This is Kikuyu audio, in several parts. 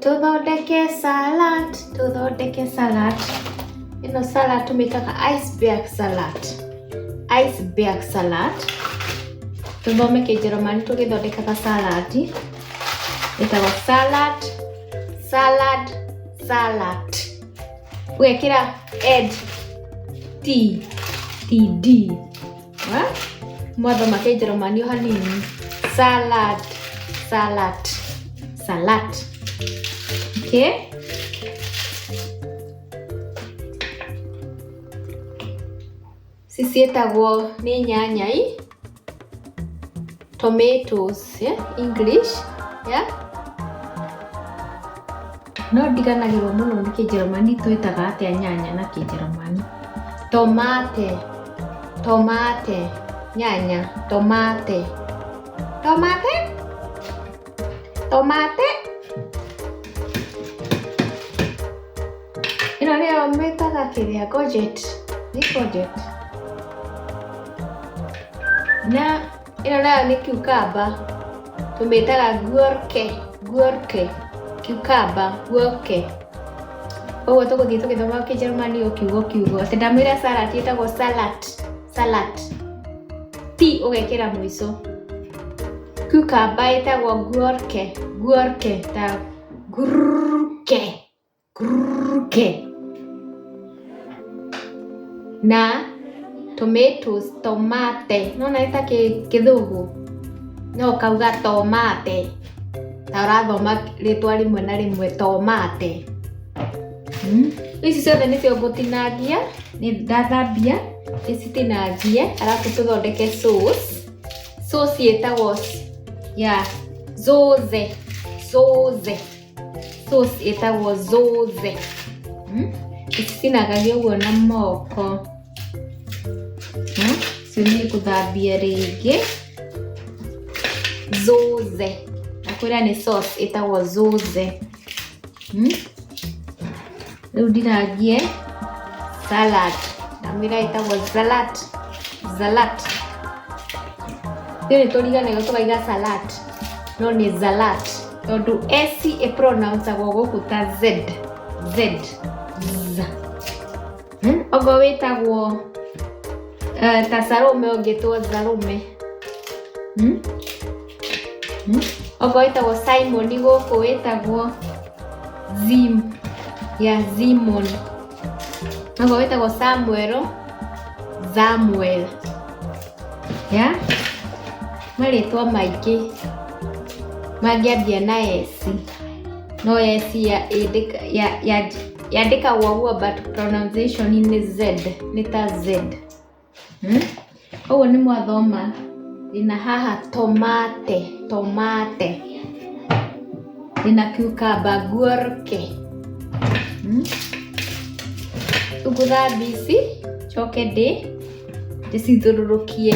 Tũthondeke salad, tũthondeke salad. Ĩno salad tũmĩtaga iceberg salad. Iceberg salad. Tũthome Kĩnjerumani tũgĩthondekaga salad. Ĩtagwo salad, salad, salad. Ũgekĩra ed t t d. Mwathoma Kĩnjerumani o hanini. Salad, salad, salad. Okay? Ici ciĩtagwo nĩ nyanya i tomatoes, yeah? English, yeah? No ndiganagĩrwo mũno nĩ Kĩnjerumani twĩtaga atĩa nyanya na Kĩnjerumani. Tomate, tomate, nyanya, tomate. Tomate, tomate. Ĩno nĩyo mĩtaga kĩrĩa courgette, nĩ courgette. Na ĩno nayo nĩ cucumber, tũmĩtaga Gurke, Gurke, cucumber, Gurke. Koguo tũgũthiĩ tũgĩthomaga Kĩnjerumani o kiugo kiugo. Atĩ ndamwĩra salad ĩtagwo Salat, Salat. T ũgekĩra mũico. Cucumber ĩtagwo Gurke, Gurke ta Gurke. Gurke. Na tomatoes, tomate. Nĩwona nĩ ta kĩthũngũ? No ũkauga tomate ta ũrathoma rĩtwa rĩmwe na rĩmwe tomate. Ici ciothe nĩcio ngũtinangia, ndathambia ndĩcitinangie arabu tũthondeke sauce. Sauce ĩtagwo ya Soße, Soße. Sauce ĩtagwo Soße. Ĩcinagagio ũguo na moko. Icio nĩ ngũthambia rĩngĩ. Soße. Ndakwĩra nĩ sauce ĩtagwo Soße. Rĩu ndinangie salad. Ndamwĩra ĩtagwo Salat, Salat. Ithuĩ nĩ tũriganagĩrwo tũkauga salad no nĩ Salat tondũ S ĩ pronounce agwo gũkũ ta Z, Z, Z. Okorwo wĩtagwo ta Salome ũngĩtwo Salome. Okorwo wĩtagwo Simon gũkũ wĩtagwo Zim, ya Simon. Okorwo wĩtagwo Samuel, Samuel. Ya marĩtwa maingĩ mangĩambia na S, no S yandĩkagwo ũguo but pronunciation nĩ Z, nĩ ta Z. Ũguo nĩ mwathoma ndĩna haha tomate, tomate, ndĩna cucumber, Gurke. Rĩu ngũthambia ici njoke ndĩcithiũrũrũkie.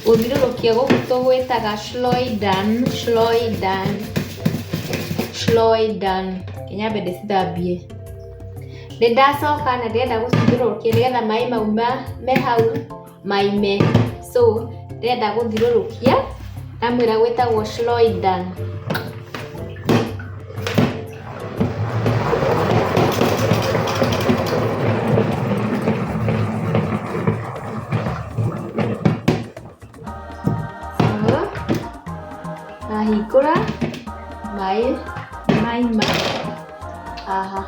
Gũthiũrũrũkia gũkũ tũgwĩtaga schleudern, schleudern, schleudern. Reke nyambe ndĩcithambie. Nĩ ndacoka na ndĩrenda gũcithiũrũrũkia nĩgetha maĩ mau me hau maime. So ndĩrenda gũthiũrũrũkia, ndamwĩra gwĩtagwo schleudern. So ndahingũra maĩ maima haha.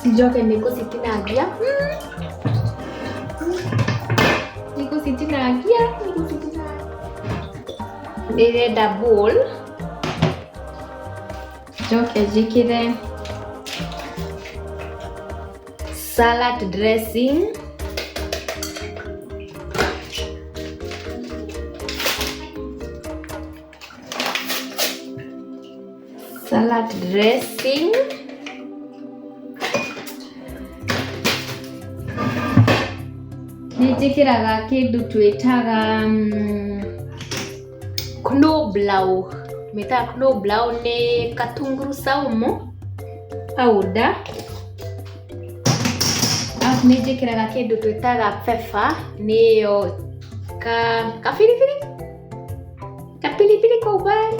Njoke nĩ ngũcitinangia, nĩ ngũcitinangia, nĩ ngũcitinangia. Ndĩrenda bowl. Njoke njĩkĩre salad dressing. Salad dressing. Nĩ njĩkĩraga kĩndũ twĩtaga Knoblauch. Mĩtaga no brown nĩ katunguru saumu powder. Arabu nĩ njĩkĩraga kĩndũ twĩtaga pepper, nĩyo kabiribiri, kapilipili kwa umbali.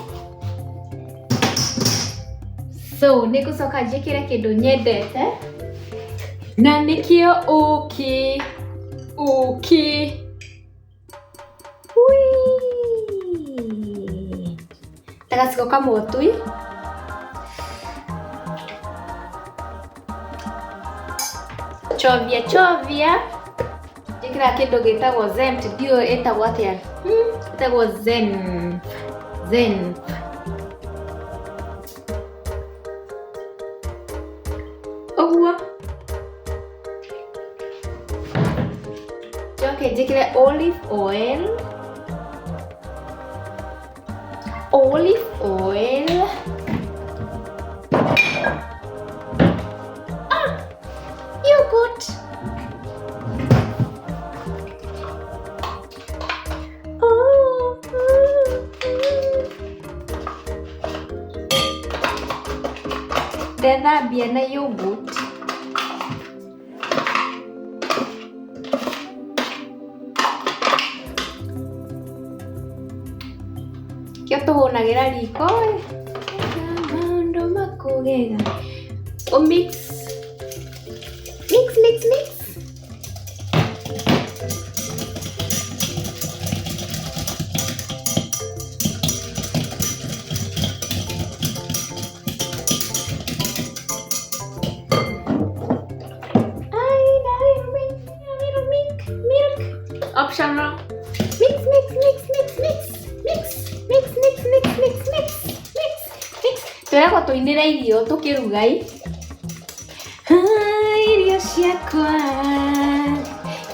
So nĩ ngũcoka njĩkĩre kĩndũ nyendete na nĩkĩo ũkĩ, ũkĩ. Wii! Ta gaciko kamwe tui. Chovya chovya. Njĩkĩraga kĩndũ gĩtagwo zen, ndiũĩ ĩtagwo atĩa. Ĩtagwo zen. Zen. Ũguo. Njoke njĩkĩre olive oil. Olive oil. Ah, yogurt. Oh, Ndethambia na yogurt. Kĩo tũhũnagĩra riko ĩ. Maũndũ makũgega. Ũ mix. Mix, mix, mix. I need a little milk, a little milk, milk. Optional. Mix, mix, mix, mix, mix, mix, mix, mix, mix, mix, mix, mix, mix. Twĩragwo tũinĩre irio tũkĩruga ĩ. Irio ciakwa,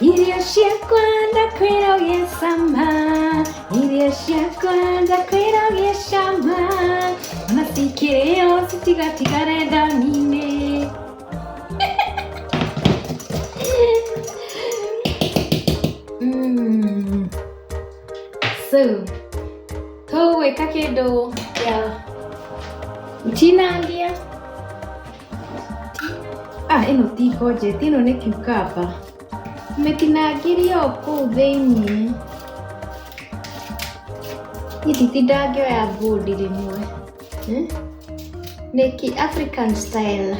irio ciakwa ndakwĩra ũgĩe cama, irio ciakwa ndakwĩra ũgĩe cama, ona cikĩrĩo citigatigare thani-inĩ. So, tũgwĩka kĩndũ kĩa gũtinangia. Ah, ĩno ti courgette, ĩno nĩ cucumber. Mĩtinangĩrie o kũu thĩiniĩ. Niĩ nditindaga ngĩoya bũndi rĩmwe. Nĩ kĩ African style.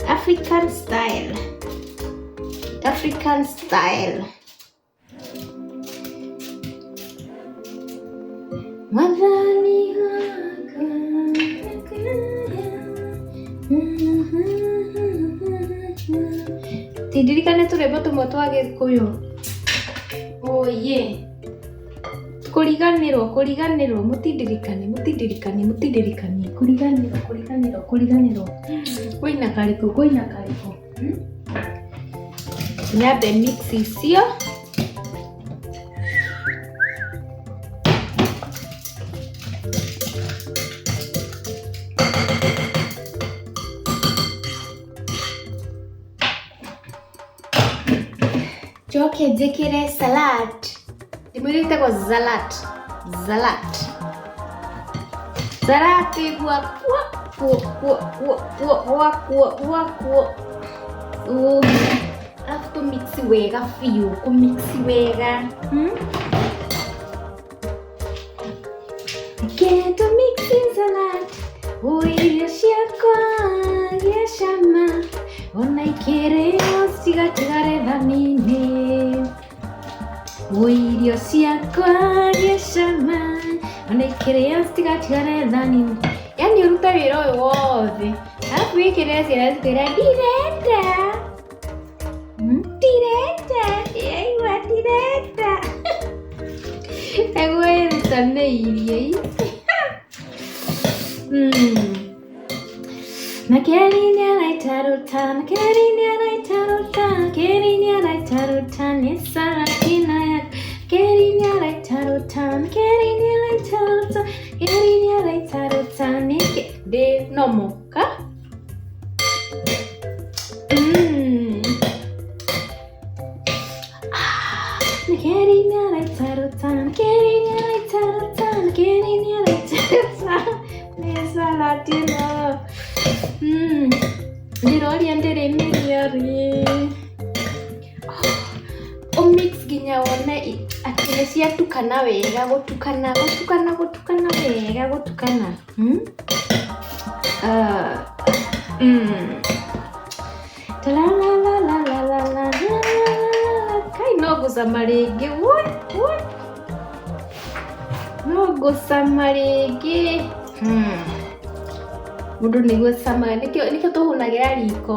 African style. African style. Mwathani wakwa. Tindirikane tũrwĩmbo tũmwe twa Gĩkũyũ. Oye. Kũriganĩrwo, kũriganĩrwo, mũtindirikanie, mũtindirikanie, mũtindirikanie, kũriganĩrwo, kũriganĩrwo, kũriganĩrwo. Kwĩna karĩkũ, kwĩna karĩkũ. Nyambe mix icio. Njoke njĩkĩre salad. Ndĩmwĩre ĩtagwo salad. Salad. Salad gwakwa gwakwo gwakwo. Arabu tũ mix wega biũ, kũ mix wega. Reke tũ mix salad. Irio ciakwa gĩa cama, ona ikĩrĩo citigatigare thani-inĩ. Irio ciakwa gĩa cama, ona ikĩrĩo citigatigare thani-inĩ. Yaani ũrute wĩra ũyũ wothe, arabu wĩkĩrĩre ciana cikwĩra ndirenda. Ndirenda, ndĩraigua ndirenda. Nĩgwĩrutanĩirie. Na keri nĩaraitaruta, na keri nĩaraitaruta, keri nĩaraitaruta, nĩ Saratina ya keri nĩaraitaruta, na keri nĩaraitaruta, keri nĩaraitaruta, nĩ ndĩ nomo ka? Na keri nĩaraitaruta, na keri nĩaraitaruta, na keri nĩaraitaruta. Salad ĩno. Ndĩroria ndĩrĩmĩrĩa rĩ. Ũmix nginya wone atĩ nĩ ciatukana wega, gũtukana gũtukana gũtukana wega gũtukana. Ta-la-la-la-la-la-la-la. Kai no ngũcama rĩngĩ. Woi, woi. No ngũcama rĩngĩ. Mũndũ nĩguo acamaga, nĩkĩo nĩkĩo tũhũnagĩra riko.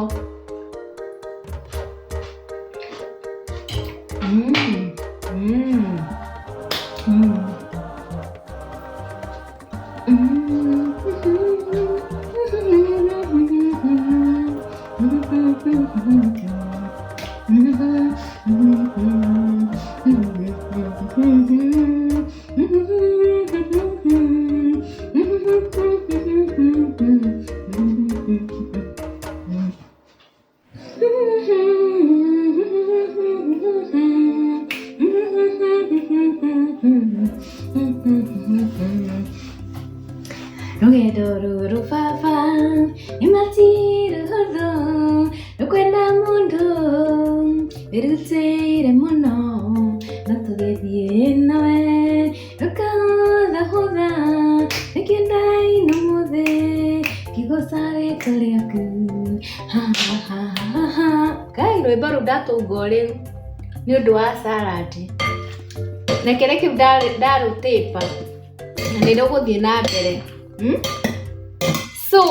Rũgendo rũrũ baba nĩ matirũhũthũ, rũkwenda mũndũ wĩrutĩire mũno, no tũgĩthiĩ nawe rũkahũthahũtha, nĩkĩo ndaina ũmũthĩ ngĩgoca rĩtwa rĩaku. Ha, ha, ha, ha, ha. Ngai, rwĩmbo rũu ndatũnga o rĩu nĩ ũndũ wa salad. Reke rĩu ndarũtĩpa na nĩ rũgũthiĩ na mbere. So,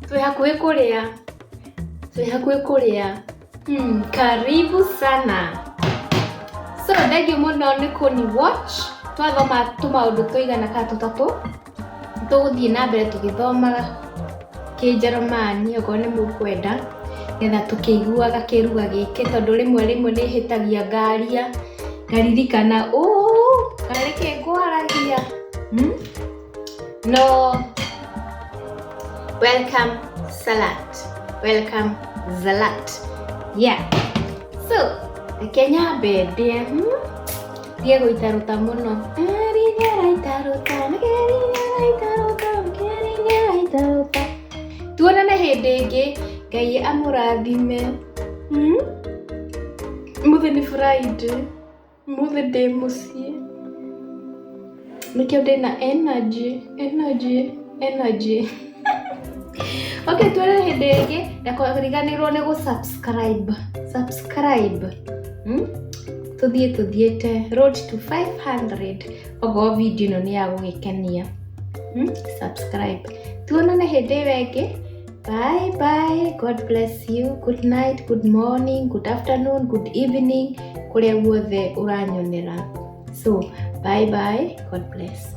twĩ hakuhĩ kũrĩa, twĩ hakuhĩ kũrĩa. Karibu sana. So, thengiũ mũno nĩ kũni watch. Twathoma tũmaũndũ tũigana kana tũtatũ. Tũgũthiĩ na mbere tũgĩthomaga Kĩnjerumani okorwo nĩ mũkwenda, nĩgetha tũkĩiguaga kĩruga gĩkĩ, tondũ rĩmwe rĩmwe nĩ hĩtagia ngaria, ngaririkana ũũ karĩ kĩ ngwaragia. No, welcome salad, welcome salad. Yeah. So, reke nyambe ndĩe. Ndige gũitarũta mũno. Tuonane hĩndĩ ĩngĩ. Ngai amũrathime. Mũthĩ nĩ Friday. Mũthĩ ndĩ mũciĩ. Nĩkĩo ndĩna energy, energy, energy. Okay, tuonane hĩndĩ ĩngĩ. Ndakariganĩrwo nĩ gũ subscribe. Subscribe. Tũthiĩ tũthiĩte road to 500. Okorwo video ĩno nĩ ya gũgĩkenia. Subscribe. Tuonane hĩndĩ ĩyo ĩngĩ. Bye bye. God bless you. Good night, good morning, good afternoon, good evening. Kũrĩa guothe ũranyonera. So, bye bye. God bless.